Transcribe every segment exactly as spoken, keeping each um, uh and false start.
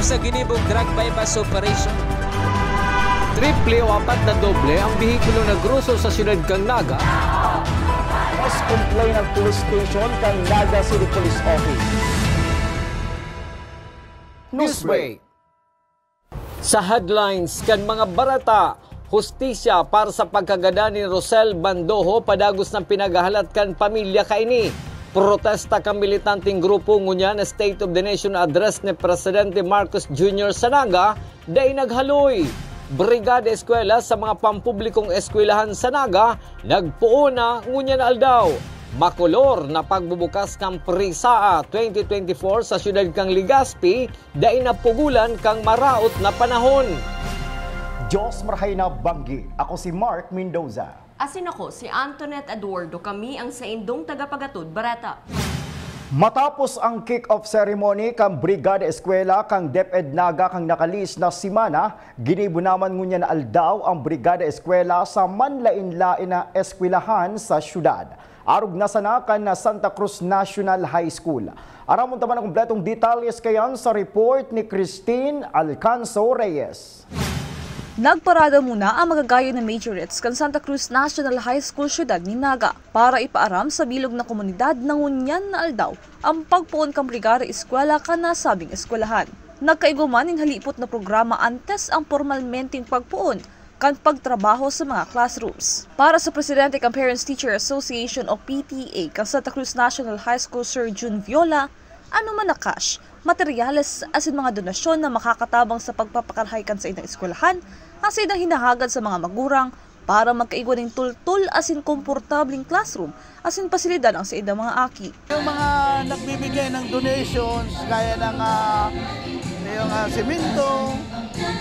Sa ginibong drug buy-bust operation, triple o apat na doble ang behikulo na groso sa siyudad kan Naga. Mas complain ang police station kan Naga City Police Office. Newsbreak. Sa headlines kan mga bareta, hustisya para sa pagkagadan ni Rosel Bandoho padagos na pinaghahalat kan pamilya kaini. Protesta kan militanteng grupo ngunyan na State of the Nation Address ni Presidente Marcos Junior sa Naga dai naghaloy. Brigada Eskwela sa mga pampublikong eskwelahan sa Naga nagpoon na ngunyan aldaw. Makolor na pagbubukas kan PRESAA twenty twenty-four sa siyudad kan Legazpi dai napugulan kan maraot na panahon. Diyos marahay na banggi. Ako si Mark Mendoza. Asin ako, si Antoinette Eduardo, kami ang saindong tagapagatod bareta. Matapos ang kick-off ceremony kan Brigada Eskwela kan DepEd Naga kan nakalihis na semana, ginibo naman ngunyan na aldaw ang Brigada Eskwela sa manlaen-laen na eskwelahan sa syudad. Arog na sana kan Santa Cruz National High School. Aramon ta man ang kompletong detalles kayan sa report ni Christine Alcanzo Reyes. Nagparada muna ang magagayon na majorettes kan Santa Cruz National High School, siyudad nin Naga, para ipaaram sa bilog na komunidad na ngunyan na aldaw ang pagpoon kan Brigada Eskwela kan nasabing eskwelahan. Nagkaigwa man nin halipot na programa antes ang pormalmenteng pagpoon kan pagtrabaho sa mga classrooms. Para sa presidente kan Parents Teacher Association o P T A kan Santa Cruz National High School, Sir Jun Viola, ano man na cash, materyales asin mga donasyon na makakatabang sa pagpapakarahay kan saindang eskwelahan, ang saindang hinahagad sa mga magurang para magkaigwa nin tultol asin komportableng classroom asin pasilidad ang saindang mga aki. Yung mga nagbibigay ng donations, gaya ng, ah, yung, ah, semento,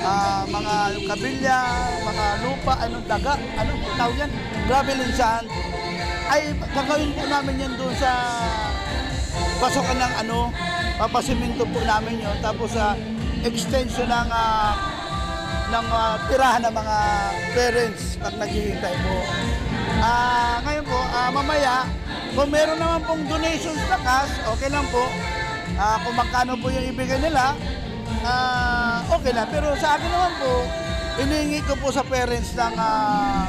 ah, mga kabilya, mga lupa, anong daga, anong tawag yan? Gravel and sand. Ay, gagawin po namin yan doon sa pasokan ng ano, papasemento po namin yon. Tapos sa extension ng, ah, ng, ah, tirahan ng mga parents pag naghihintay po. Ah, ngayon po, ah, mamaya, kung meron naman pong donations na cash, okay lang po. Ah, kung magkano po yung ibigay nila, ah, okay lang. Pero sa akin naman po, hinihingi ko po sa parents ng, ah,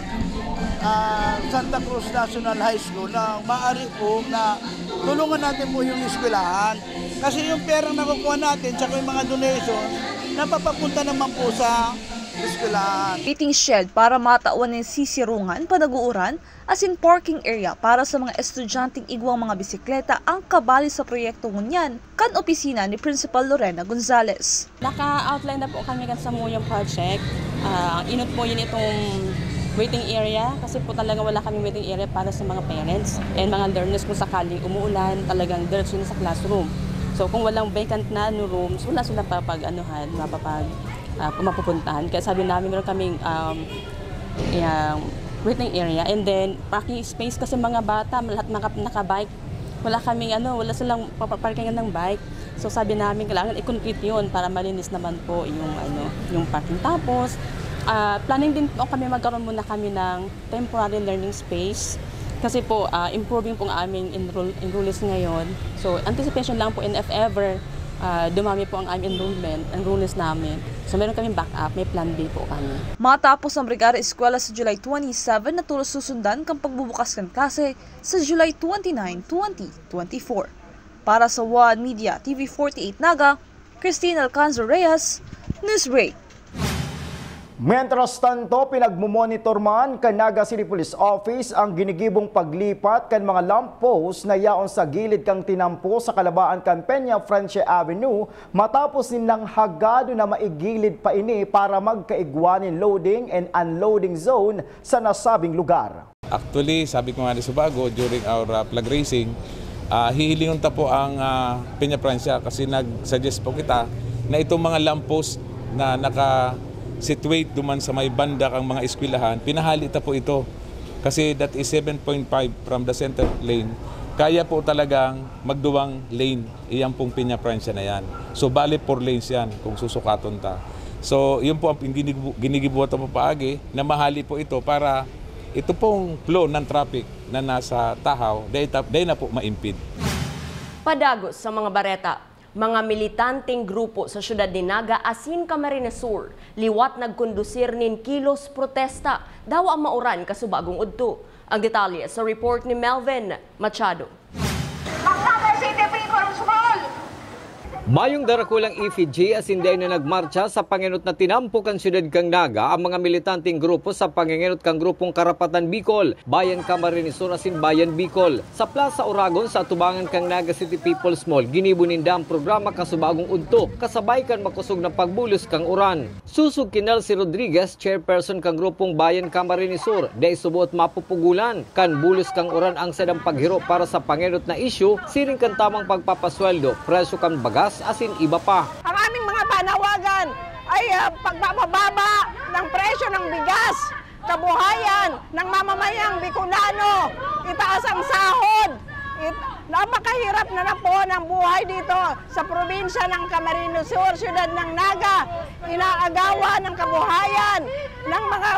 ah, Santa Cruz National High School na maaari po na tulungan natin po yung eskwelahan. Kasi yung perang nakukuha natin, tsaka yung mga donations, napapapunta naman po sa eskwelahan. Waiting shed para matawan nin sisirungan, panaguuran, asin parking area para sa mga estudyanteng igwang mga bisikleta ang kabali sa proyekto ngunyan kan opisina ni Principal Lorena Gonzalez. Naka-outline na po kami kan samuyang project. Ah, inot po yun itong waiting area kasi po talaga wala kaming waiting area para sa mga parents and mga learners kung sakaling umuulan, talagang diretso na sa classroom. So kung walang vacant na, no, rooms, wala silang papag-anuhan, mapapag-, ah, mapupuntahan. Kaya sabi namin, meron kaming, um, yung waiting area and then parking space kasi mga bata, lahat naka-, naka-bike. Wala kaming ano, wala silang papaparkingan ng bike. So sabi namin, kailangan i-concrete yun para malinis naman po yung, ano, yung parking. Tapos, ah, planning din po kami, magkaroon muna kami ng temporary learning space. Kasi po, ah, improving po ang aming enroll-, enrollees ngayon. So anticipation lang po, and if ever, ah, dumami po ang aming enrollment, enrollees namin. So meron kaming backup, may plan B po kami. Matapos ang Brigada Eskwela sa July twenty-seven, na tolos susundan kan pagbubukas kan klase sa July twenty-nine, twenty twenty-four. Para sa One Media T V forty-eight Naga, Christine Alcanzo Reyes, Newsbreak. Mientras tanto, pinagmomonitor man kan Naga City Police Office ang ginigibong paglipat kan mga lamppost na yaon sa gilid kan tinampo sa kalabaan kan Peña Francia Avenue, matapos nilang hagadon na maigilid pa ini para magkaigwa nin loading and unloading zone sa nasabing lugar. Actually, sabi ko nga ni Subago, during our, ah, flag raising, ah, hihilingon ta po ang, ah, Peña Francia kasi nag-suggest po kita na itong mga lamppost na naka-situate duman sa may banda kang mga eskwelahan, pinahali ta po ito. Kasi that is seven point five from the center lane. Kaya po talagang magduwang lane, iyan pong Peña Francia na yan. So, bali four lanes yan kung susukaton ta. So, yun po ang ginigibu-, ginigibuhat po paagi na mahali po ito para ito pong flow ng traffic na nasa Tahaw, dahil ta-, dahil na po ma-impede. Padagos sa mga bareta. Mga militanteng grupo sa siyudad ni Naga asin Camarines Sur liwat nagkondusir nin kilos protesta, dawa mauran kasubagong udto. Ang detalye sa report ni Melvin Machado. Magkabay City People's Mall! Mayong darakulang effigy asin dai na nagmarcha sa pangenot na tinampo kan siyudad kan Naga ang mga militanteng grupo sa pangengenot kan grupong Karapatan Bicol, Bayan Camarines Sur asin Bayan Bicol. Sa Plaza Oragon, sa atubangan kan Naga City People's Mall, ginibo ninda ang programa kasubagong udto, kasabay kan makosog na pagbulos kan uran. Susog ki Nelcy Rodriguez, chairperson kan grupong Bayan Camarines Sur, dai suboot mapupugulan kan bulos kan uran ang sadang paghiro para sa pangenot na isyu, siring kan tamang pagpapasweldo, presyo kan bagas, asin iba pa. Ang aming mga panawagan ay, ah, pagpapababa ng presyo ng bigas, kabuhayan ng mamamayang Bicolano, itaas ang sahod. It-, napakahirap na na po ng buhay dito sa probinsya ng Camarines Sur, siyudad ng Naga. Inaagawan ng kabuhayan ng mga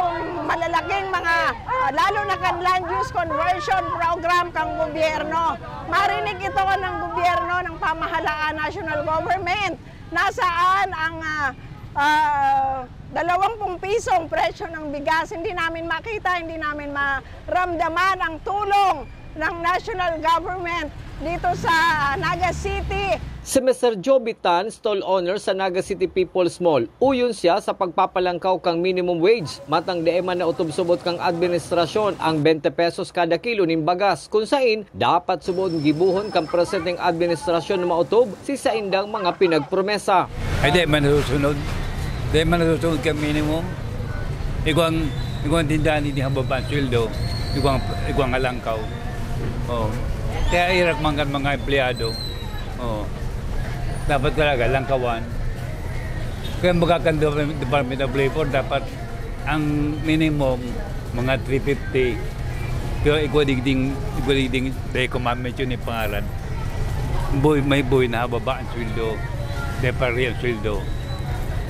malalaking mga, ah, lalo na kan land use conversion program kang gobyerno. Marinig ito ng gobyerno, ng pamahalaan, national government, nasaan ang, ah, ah, dalawang pung pisong presyo ng bigas. Hindi namin makita, hindi namin maramdaman ang tulong ng national government dito sa Naga City. Si Mister Joby Tan, stall owner sa Naga City People's Mall, uyon siya sa pagpapalangkaw kan minimum wage, matang dai man naotob subot kan administrasyon ang twenty pesos kada kilo nin bagas, kun sain dapat subot gibohon kan presenteng administrasyon na maotob si saindang mga pinagpromesa. Ay, di man nasusunod. Di man nasusunod kan minimum. Igwang, igwang tindahan, hindi hababa ang sweldo. Igwang, igwang alangkaw. Oh. Kaya irak man kan mga empleyado. Oh. Dapat talaga langkawan. Kaya magkakan Department of Labor, dapat ang minimum, mga three fifty. Pero igwa digding, igwa digding, dahil ko ma-mention yung pangalan. Boy, may boy na hababa ang sweldo. Dahil pareho ang sweldo.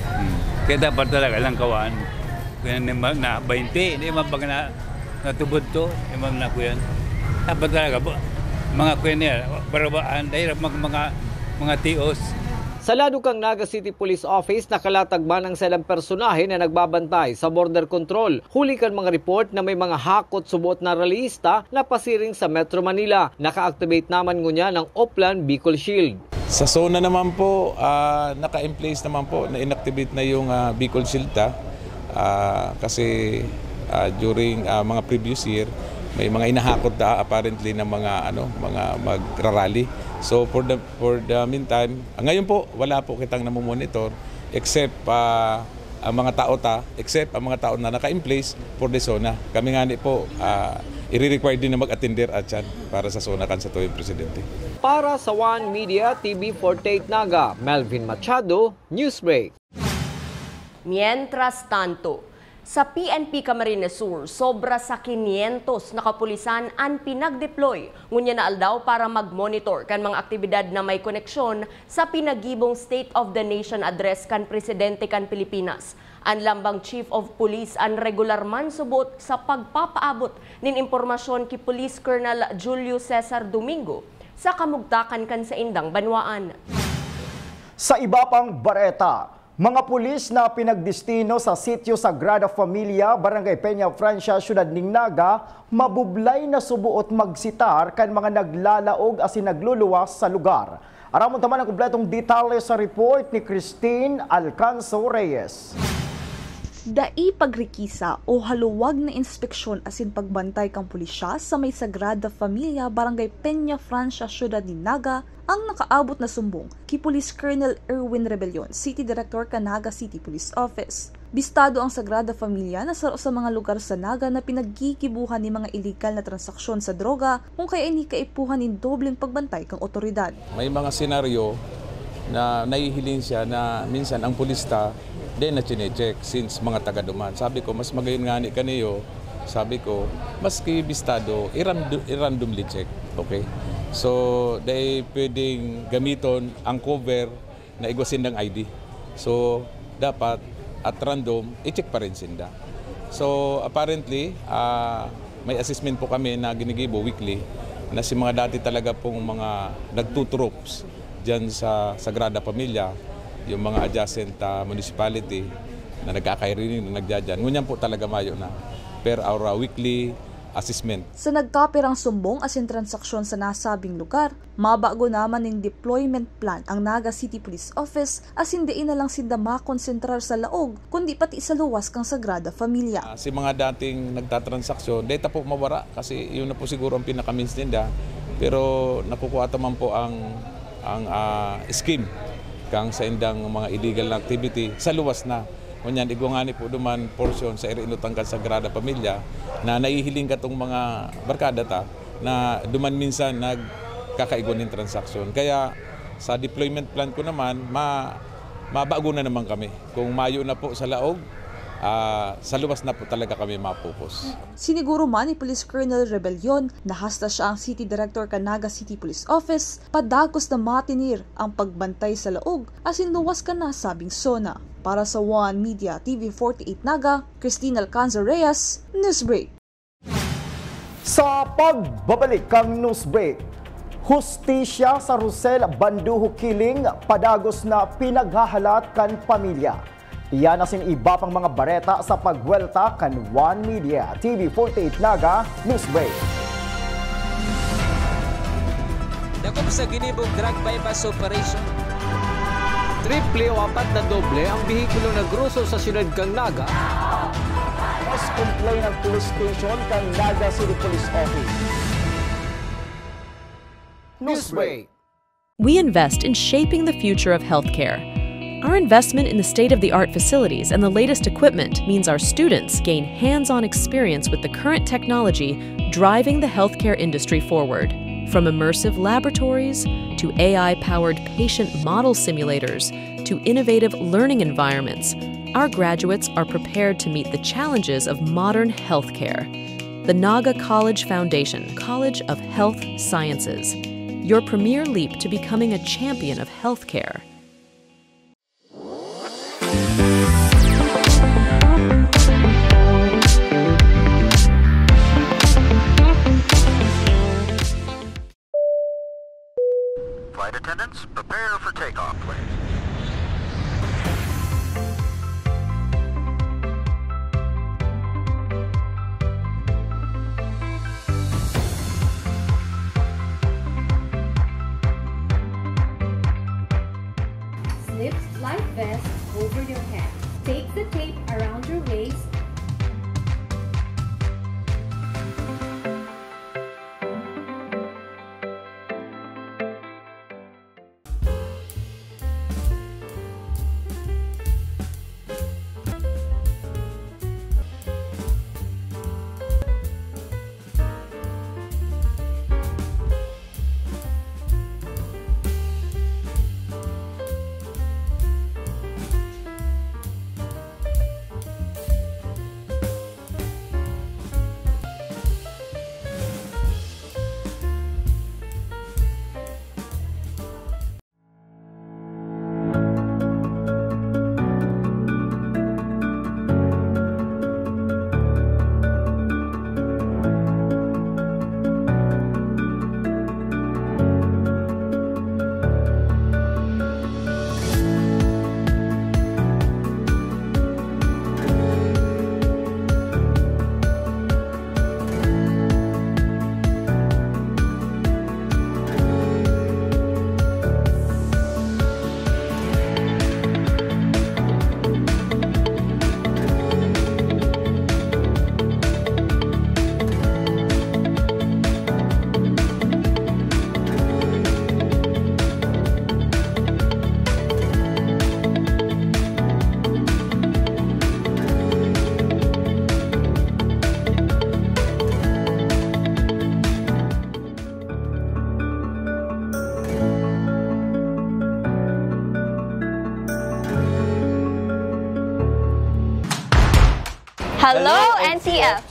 Hmm. Kaya dapat talaga lang kawaan. Kaya na, na twenty, hindi man pag na, natubod to, hindi man na kuyan. Dapat talaga, bu-, mga kuyan niya, barabaan, dahil mag-, mga, mga tios. Sa lado kan Naga City Police Office, nakalatag man ang salang personahe na nagbabantay sa border control. Huli kan mga report na may mga hakot subot na rallyista na pasiring sa Metro Manila, naka-activate naman ngunyan ang Oplan Bicol Shield. Sa SONA naman po, ah, naka-in place naman po na inactivate na yung, ah, Bicol Shield, ah. Ah, kasi, ah, during, ah, mga previous year, may mga inahakot na apparently ng mga, ano, mga magrarally. So for the, for the meantime, ah, ngayon po, wala po kitang namomonitor except, ah, ang mga tao ta, except ang mga tao na naka-in place for the SONA. Kami nga ni po, ah, i-require din na mag-attender at yan para sa SONA kan sa tuyong presidente. Para sa One Media, T V forty-eight Naga, Melvin Machado, Newsbreak. Mientras tanto, sa P N P Camarines Sur, sobra sa quinientos na kapulisan an pinag-deploy ngunyan na aldaw para mag-monitor kan mga aktibidad na may koneksyon sa pinagibong State of the Nation Address kan Presidente kan Pilipinas. An lambang Chief of Police an regular man subot sa pagpapaabot nin impormasyon ki Police Colonel Julio Cesar Domingo sa kamugtakan kan saindang banwaan. Sa iba pang bareta, mga pulis na pinagdestino sa Sitio Sagrada Familia, Barangay Peña Francia, Siyudad nin Naga, mabublay na suboot magsitar kan mga naglalaog asin nagluluwas sa lugar. Aramon ta man an kompletong detalye sa report ni Christine Alcanzo Reyes. Dai pagrikisa o haluwag na inspeksyon asin pagbantay kan pulisya sa may Sagrada Familia, Barangay Peña Francia, Siyudad nin Naga, ang nakaabot na sumbong ki Police Colonel Erwin Rebellion, City Director kan Naga City Police Office. Bistado ang Sagrada Familia na saro sa mga lugar sa Naga na pinaggigibohan nin mga iligal na transaksyon sa droga, hong kaya ini kaipuhan nin dobleng pagbantay kan otoridad. May mga senaryo na nahihiling siya na minsan ang pulis ta, di na chinecheck since mga taga duman. Sabi ko, mas magayon nga ni kaniyo, sabi ko, maski bistado, i-rando-, i-randomly check. Okay? So, dahil pwedeng gamiton ang cover na igwa sindang I D. So, dapat at random, i-check pa rin sinda. So, apparently, ah, may assessment po kami na ginigibo weekly na si mga dati talaga pong mga nagtutroops Diyan sa Sagrada Familia, yung mga adjacent, ah, municipality na nagkakairining na nagdadyan, ngunyan po talaga mayo na per our, ah, weekly assessment. Sa nagkapirang sumbong asin transaksyon sa nasabing lugar, mabago naman nin deployment plan ang Naga City Police Office asin dai na lang sinda makonsentrar sa laog, kundi pati sa luwas kan Sagrada Familia. Ah, si mga dating nagtatransaksyon, dai ta po mawara kasi yun na po siguro ang pinaka-means ninda. Pero nakukuha ta man po ang, ang, ah, scheme kang saindang mga illegal na activity sa luwas na. Ngunyan, igwa ngani po duman portion sa iri inutang kan Sagrada Familia na nahihiling katong mga barkada ta na duman minsan nagkakaigwa nin transaksyon. Kaya sa deployment plan ko naman, ma-, mabago na naman kami. Kung mayo na po sa laog, ah, sa luwas na po talaga kami ma-focus. Siniguro man ni Police Colonel Rebellion na hasta siya ang City Director kan Naga City Police Office, padagos na matinir ang pagbantay sa laog asin luwas kan nasabing zona. Para sa One Media T V forty-eight Naga, Christine Alcanzar Reyes, Newsbreak. Sa pagbabalik kan Newsbreak, hustisya sa Rosel Banduho Killing padagos na pinaghahalat kan pamilya. Iyan asin iba pang mga bareta sa pagwelta kan One Media T V forty-eight Naga Newsbreak. Dakop sa ginibong drug buy-bust operation. Triple o apat na doble ang behikulo na groso sa siyudad kan Naga. Mas complain ang police station kan Naga City Police Office. Newsbreak. We invest in shaping the future of healthcare. Our investment in the state-of-the-art facilities and the latest equipment means our students gain hands-on experience with the current technology driving the healthcare industry forward. From immersive laboratories to A I-powered patient model simulators to innovative learning environments, our graduates are prepared to meet the challenges of modern healthcare. The Naga College Foundation, College of Health Sciences, your premier leap to becoming a champion of healthcare. Flight attendants, prepare for takeoff, please. Slip life vest over your head. Take the tape around your waist. Hello, N C F!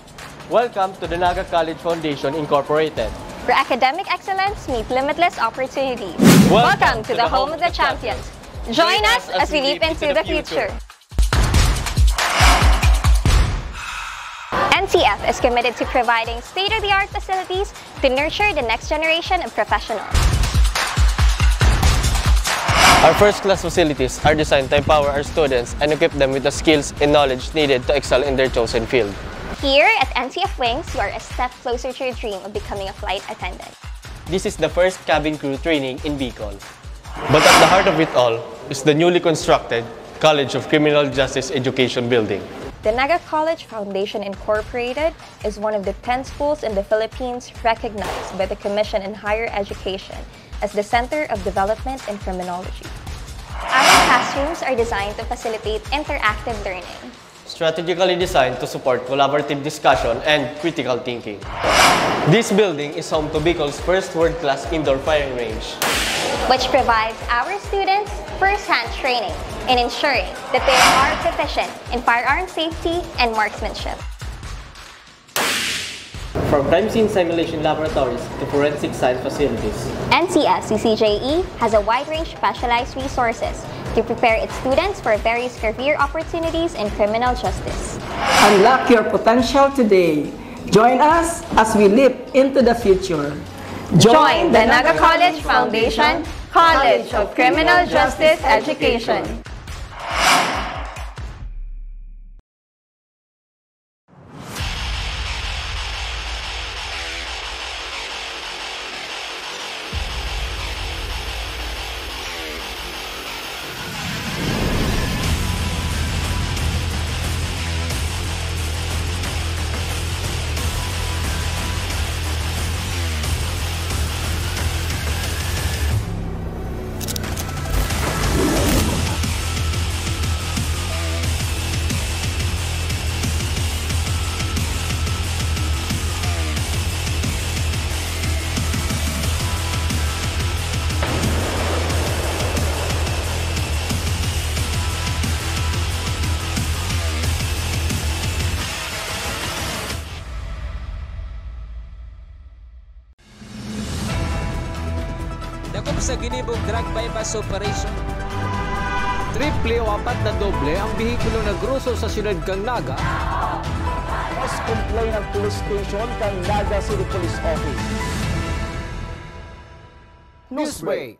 Welcome to the Naga College Foundation Incorporated, where academic excellence meets limitless opportunities. Welcome to the home of the champions. Join us as we leap into the future. N C F is committed to providing state-of-the-art facilities to nurture the next generation of professionals. Our first-class facilities are designed to empower our students and equip them with the skills and knowledge needed to excel in their chosen field. Here at N C F Wings, you are a step closer to your dream of becoming a flight attendant. This is the first cabin crew training in Bicol. But at the heart of it all is the newly constructed College of Criminal Justice Education Building. The Naga College Foundation Incorporated is one of the ten schools in the Philippines recognized by the Commission on Higher Education as the Center of Development in Criminology. Our classrooms are designed to facilitate interactive learning. Strategically designed to support collaborative discussion and critical thinking. This building is home to Bicol's first world-class indoor firing range, which provides our students first-hand training in ensuring that they are proficient in firearm safety and marksmanship. From crime scene simulation laboratories to forensic science facilities, N C S C C J E has a wide range of specialized resources to prepare its students for various career opportunities in criminal justice. Unlock your potential today. Join us as we leap into the future. Join the Naga College Foundation College of Criminal Justice Education. Dakop sa ginibong drug buy-bust operation. Triple o apat na doble ang behikulo na groso sa siyudad kan Naga. Mas complain ang police station kan Naga City Police Office. Newsbreak.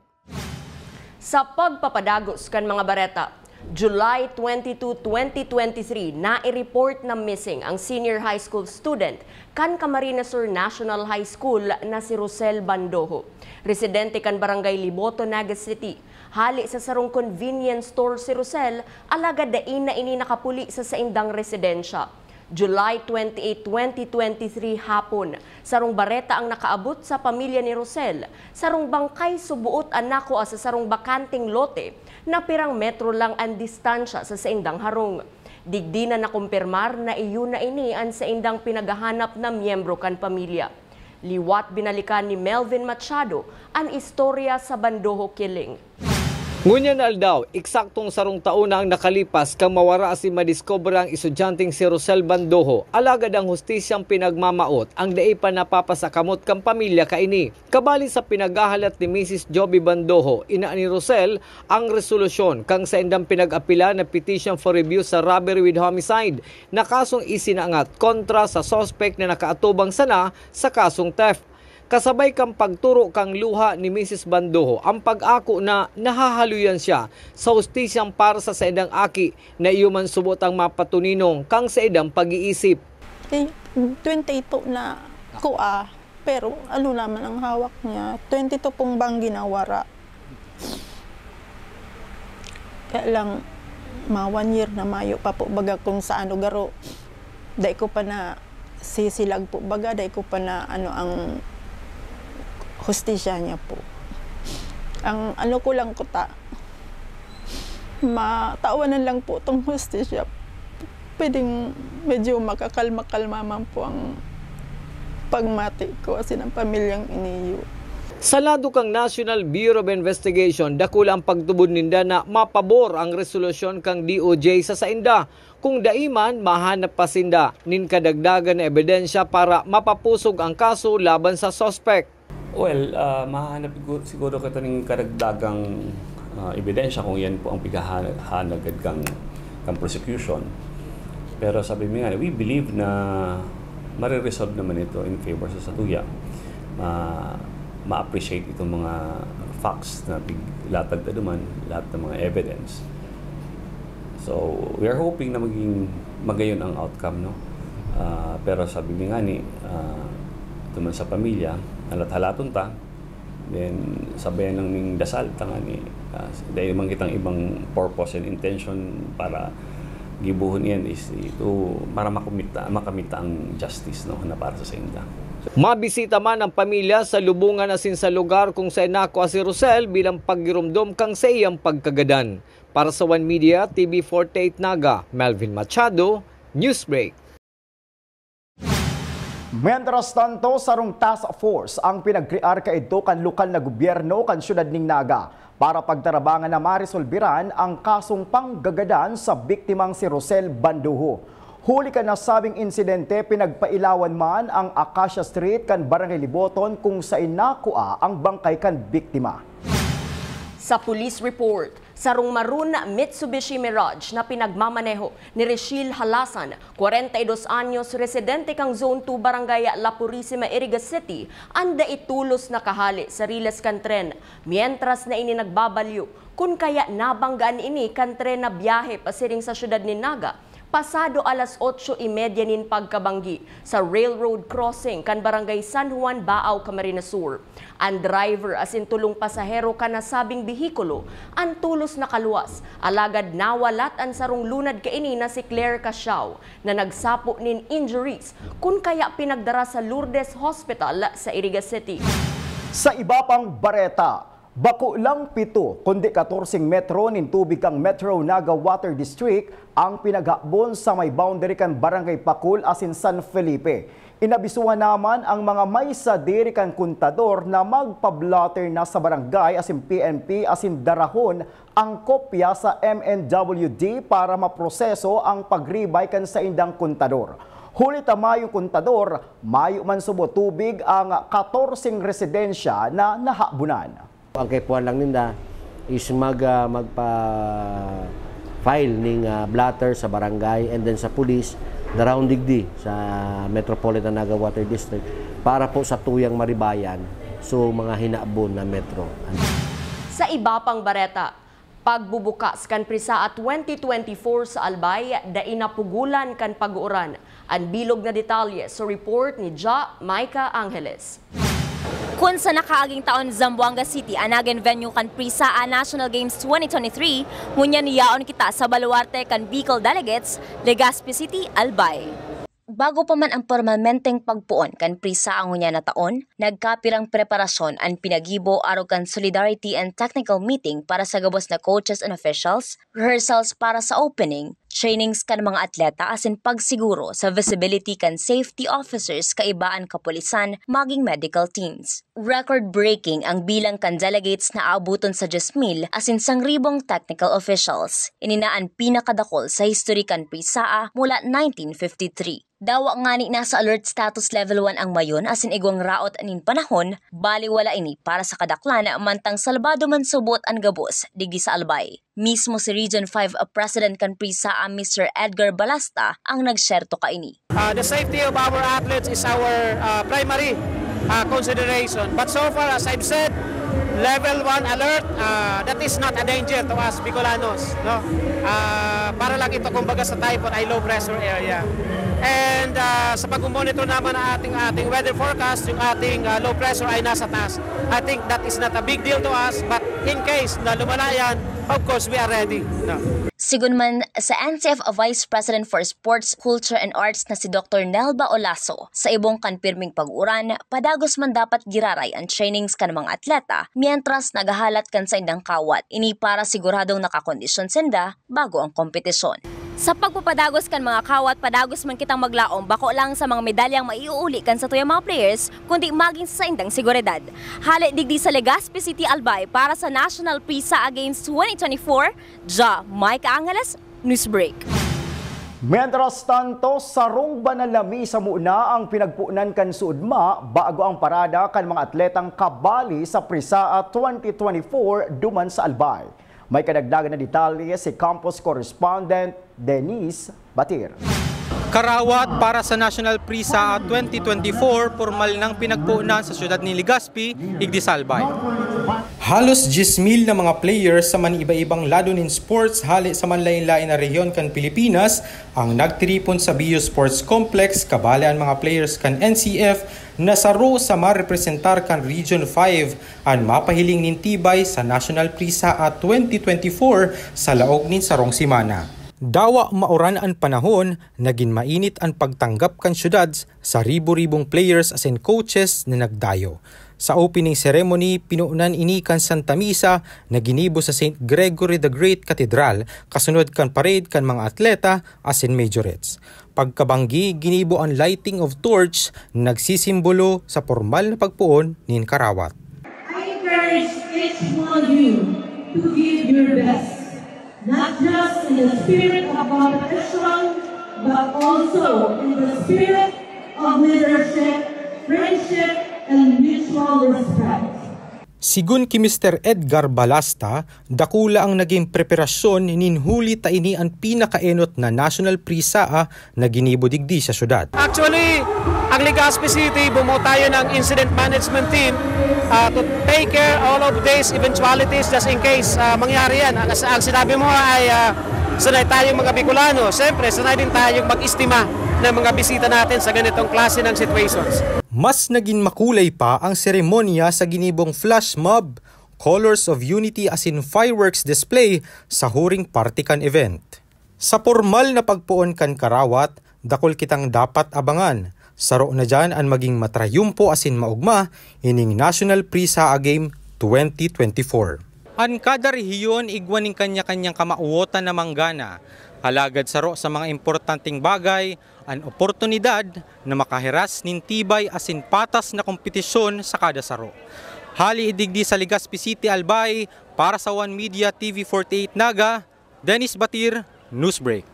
Sa pagpapadagos kan mga bareta, July twenty-two, twenty twenty-three, nai-report na missing ang senior high school student kan Camarines Sur National High School na si Rosel Bandojo. Residente kan Barangay Liboto, Naga City. Hali sa sarong convenience store si Rosel, alagad dai na ini nakapuli sa saindang residensya. July twenty-eight, twenty twenty-three hapon, sarong bareta ang nakaabot sa pamilya ni Rosel, sarong bangkay suboot an nakua sa sarong bakanteng lote na pirang metro lang an distansya sa saindang harong. Digdi na nakumpirmar na iyo na ini an saindang pinaghahanap na miyembro kan pamilya. Liwat binalikan ni Melvin Machado an istorya sa Bandojo Killing. Ngunyan na aldaw, eksaktong sarong taon na ang nakalipas kan mawara asin madiskubre ang estudyanteng si Rosel Bandojo, alagad ang hustisyang pinagmamawot ang dai pa napapasakamot kan pamilya kaini. Kabali sa pinaghahalat ni Misis Joby Bandojo, ina ni Rosel, ang resolusyon kan saindang pinag-apila na petition for review sa robbery with homicide na kasong isinangat kontra sa suspek na nakaatubang sana sa kasong theft. Kasabay kan pagturo kan luha ni Misis Bandojo, ang pag-ako na nahahaloyan siya sa hustisyang para sa saindang aki na iyo man subot ang mapatuninong kan saindang pag-iisip. Eh, twenty-two na kua, pero ano naman ang hawak niya, twenty-two pong banggi na wara. Kaya lang, mga one year na mayo pa po baga kung sa ano, garo, dai ko pa na sisilag po baga, dai ko pa na ano ang hustisya niya po. Ang ano ko lang kuta, matawanan lang po tong hustisya. Pwedeng medyo makakalma-kalma man po ang pagmati ko asin ang pamilyang iniyo. Sa lado kan National Bureau of Investigation, dakula ang pagtubod ninda na mapabor ang resolusyon kan D O J sa sainda. Kung dai man, mahanap pa sinda nin kadagdagan na ebidensya para mapapusog ang kaso laban sa suspek. Well, ah, mahanap igu-, siguro kita ning karagdagang, ah, ebidensya kung yan po ang pighahanag kan, kan prosecution. Pero sabi mi nga, we believe na mariresolve naman ito in favor sa satuya. Ma-, ma-appreciate itong mga facts na pig-, latag ta duman, lahat ng mga evidence. So, we are hoping na maging magayon ang outcome, no? Ah, pero sabi mi nga ni, ah, duman sa pamilya, halat-halaton ta, then sabayan lang ning dasal ta nga ni, ah, dahil man kitang ibang purpose and intention para gibohon iyan is ito para makumita, makamita ang justice, no, na para sa sainda. Mabisita man ang pamilya sa lubungan asin sa lugar kung saen nakua si Rosel bilang paggiromdom kan saiyang pagkagadan. Para sa One Media, T V forty-eight Naga, Melvin Machado, Newsbreak. Mientras tanto, sarong task force ang pinagkrear kaidto kan lokal na gobyerno kan siyudad ning Naga para pagtarabangan na maresolbiran ang kasong panggagadan sa biktimang si Rosel Banduho. Huli kan nasabing insidente, pinagpailawan man ang Acacia Street kan Barangay Liboton kung saen nakua ang bangkay kan biktima. Sa police report, sarong maroon na Mitsubishi Mirage na pinagmamaneho ni Rishil Halasan, kwarenta y dos anyos, residente kan Zone two, Barangay La Purisima, Iriga City, an dai tolos nakahale sa riles kan tren, mientras na ini nagbabalyo, kun kaya nabanggaan ini kan tren na biyahe pasiring sa siyudad nin Naga, pasado alas otso y media nin pagkabanggi sa railroad crossing kan Barangay San Juan, Baao, Camarines Sur. An driver asin tolong pasahero kan nasabing behikulo an tolos nakaluwas, alagad nawalat an sarong lunad kaini na si Claire Casiao, na nagsapo nin injuries, kun kaya pinagdara sa Lourdes Hospital sa Iriga City. Sa iba pang bareta, bako lang pito, kundi katorseng metro nin tubig kan Metro Naga Water District ang pinaghabon sa may boundary kan Barangay Pacul asin San Felipe. Inabisuhan naman ang mga may sadiri kan kontador na magpa-blotter na sa barangay asin P N P asin darahon ang kopya sa M N W D para maproseso ang pagribay kan saindang kontador. Huli ta mayong kontador, mayo man subo tubig ang katorseng residensya na nahabunan. Ang kaipuhan lang ninda is mag, ah, magpa-file ning, ah, blotter sa barangay and then sa pulis, darahon digdi sa Metropolitan Naga Water District para po sa tuyang maribayan so mga hinabon na metro. Sa iba pang bareta, pagbubukas kan PRISAA twenty twenty-four sa Albay, dai napugulan kan pag-uuran. An bilog na detalye sa report ni Ja Micah Angeles. Kun sa nakaaging taon, Zamboanga City an nagin venue kan PRISAA National Games twenty twenty-three, ngunyan yaon kita sa baluarte kan Bicol Delegates, Legazpi City, Albay. Bago pa man ang pormalmenteng pagpoon kan PRISAA ngunyan na taon, nagkapirang preparasyon an pinagibo arog kan Solidarity and Technical Meeting para sa gabos na coaches and officials, rehearsals para sa opening, trainings kan mga atleta asin pagsiguro sa visibility kan safety officers kaiba an kapulisan maging medical teams. Record-breaking ang bilang kan delegates na aaboton sa dyes mil asin sangribong technical officials. Ini na an pinakadakol sa history kan PRISAA mula nineteen fifty-three. Dawa ngani nasa alert status level one ang Mayon asin igwang raot nin panahon, bali wala ini para sa kadaklan mantang salbado man subot an gabos digdi sa Albay. Mismo si Region five President kan PRISAA, Mister Edgar Balasta, ang nagsyerto kaini. Uh, the safety of our athletes is our, uh, primary, uh, consideration. But so far, as I've said, level one alert, uh, that is not a danger to us Bicolanos, no? Uh, para lang ito, kumbaga, sa typhoon ay low pressure area. And, uh, sa pag-monitor naman ng ating, ating weather forecast, yung ating, uh, low pressure ay nasa taas. I think that is not a big deal to us, but in case na lumala yan, of course, we are ready, no? Sigon man sa N C F Vice President for Sports, Culture and Arts na si Doktor Nelba Olaso, sa ibong kan pirming pag-uran, padagos man dapat giraray ang trainings kan mga atleta, mientras naghahalat kan saindang kawat. Ini para siguradong nakakondisyon sinda bago ang kompetisyon. Sa pagpapadagos kan mga kawat, padagos man kitang maglaom, bako lang sa mga medalyang maiuuli kan satuyang mga players, kundi magin sa saindang seguridad. Hale digdi sa Legazpi City, Albay, para sa National PRISAA Games twenty twenty-four, Ja Micah Angeles, Newsbreak. Mientras tanto, sarong banal na misa muna ang pinagponan kan suodma bago ang parada kan mga atletang kabali sa PRISAA twenty twenty-four duman sa Albay. May kadagdagan na detalye si Campus Correspondent Denise Batir. Karawat para sa National PRISAA twenty twenty-four, pormal nang pinagponan sa siyudad ni Legazpi, igdi sa Albay. Halos diyes mil na mga players sa maniiba-ibang lado nin sports hale sa manlain-lain na rehiyon kan Pilipinas ang nagtiripon sa Bio Sports Complex, kabali an mga players kan N C F na saro sa marepresentar kan Region five an mapahiling nin tibay sa National PRISAA twenty twenty-four sa laog nin sarong semana. Dawa mauran an panahon, nagin mainit an pagtanggap kan syudad sa ribo-ribong players asin coaches na nagdayo. Sa opening ceremony, pinunan ini kan Santa Misa na ginibo sa Saint Gregory the Great Cathedral, kasunod kan parade kan mga atleta asin majorettes. Pagkabanggi, ginibo an lighting of torch na nagsisimbolo sa pormal na pagpoon nin karawat. I encourage each one of you to give your best, not just in the spirit of competition, but also in the spirit of leadership, friendship, and mutual respect. Sigun ki Mister Edgar Balasta, dakula ang nagin preparasyon nin huli ta ini an pinakaenot na National PRISAA na ginibo digdi sa syudad. Actually, ang Legazpi City, bumuo tayo ng incident management team, ah, to take care all of these eventualities just in case, ah, mangyari yan. Ang, ang sinabi mo ay, ah, sanay tayong mga Bicolano. Siyempre, sanay din tayong mag-estima ng mga bisita natin sa ganitong klase ng situations. Mas nagin makulay pa ang seremonya sa ginibong flash mob, Colors of Unity asin fireworks display sa huring parte kan event. Sa pormal na pagpoon kan karawat, dakul kitang dapat abangan. Saro na diyan an magin matrayumpo asin maogma ining National PRISAA Game twenty twenty-four. An kada rehiyon igwa nin kanya-kanyang kamawotan na manggana. Alagad saro sa mga importanteng bagay, an oportunidad na makahiras nin tibay asin patas na kompetisyon sa kada saro. Hali digdi sa Legazpi City, Albay, para sa One Media T V forty-eight Naga, Dennis Batir, Newsbreak.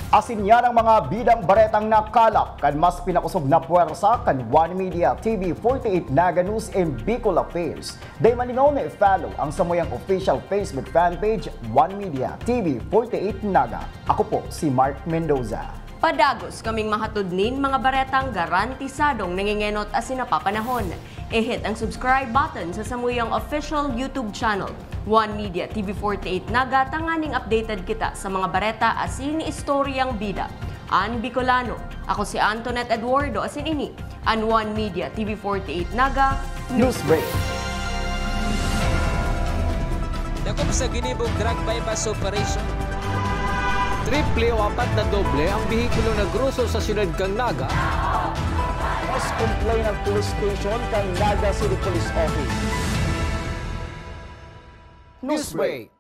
Asin yan ang mga bidang baretang nakalap kan mas pinakosog na pwersa kan One Media T V forty-eight Naga News and Bicol Affairs. Dai malingaw na i-follow ang samuyang official Facebook fan page, One Media T V forty-eight Naga. Ako po si Mark Mendoza. Padagos kaming mahatod nin mga baretang garantisadong nangengenot asin napapanahon. I-hit ang subscribe button sa samuyang official YouTube channel, One Media T V forty-eight Naga, tanganing updated kita sa mga bareta asin istoryang bida. An Bicolano, ako si Antoinette Eduardo, asin ini an One Media T V forty-eight Naga News. Newsbreak. Dakop sa ginibong drug buy-bust operation. Triple o apat na doble ang behikulo na groso sa siyudad kan Naga. Mas complain ang police station kan Naga City Police Office. Newsbreak.